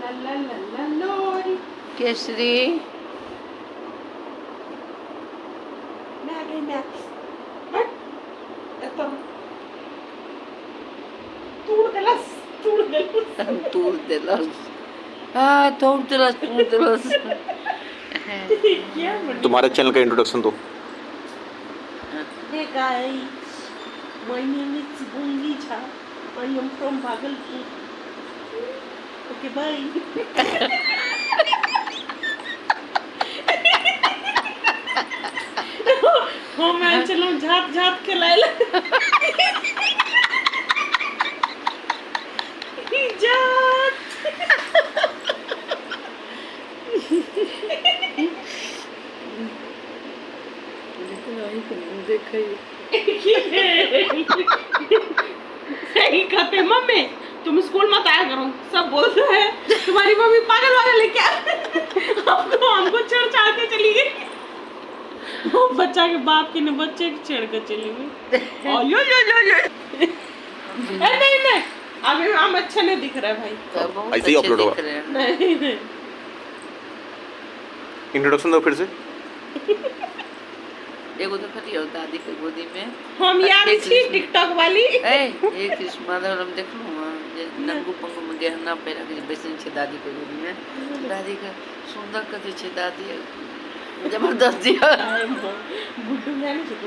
ला ला ला ला लोरी। केसरी। मैं गई मैं। हट। एतऽ तूड़ देलस, तूड़ देलस। तूड़ देलस। हाँ, तोड़ देलस, तोड़ देलस। क्या बनी? तुम्हारे चैनल का इंट्रोडक्शन दो। Hey guys, my name is Bungi Jha. I am from Bhagalpur. Okay, bye. हम आयल छलहुँ झाँप झाँप खेलाय लए। झाँप। देखै सही कहते मम्मी, तुम स्कूल मत आया करो, सब बोलते हैं तुम्हारी मम्मी पागल वागल है क्या। हमको हमको छेड़ छाड़ के चली गई। वो बच्चा के बाप के ने बच्चे के छेड़ के चली गई। ओ यो यो यो यो। ए नहीं नहीं, अभी हम अच्छे नहीं दिख रहे भाई। तो बहुत ऐसे ही अच्छे अपलोड होगा। दिख रहे हैं। नहीं नहीं। इंट्रोडक्शन दो फिर से। एगो देखलियौ दादी के गोदी में। हम याद एक छी कृष्ण। टिकटॉक वाली। ए हे कृष्ण माधव, हम देखलहुँ हँ जे नंगू पंगू में गहना पहिरा के जे बैसल छै दादी के गोदी में। दादी के सुंदर कते छै दादी, जबरदस्ती। गुड्डू जाने छै।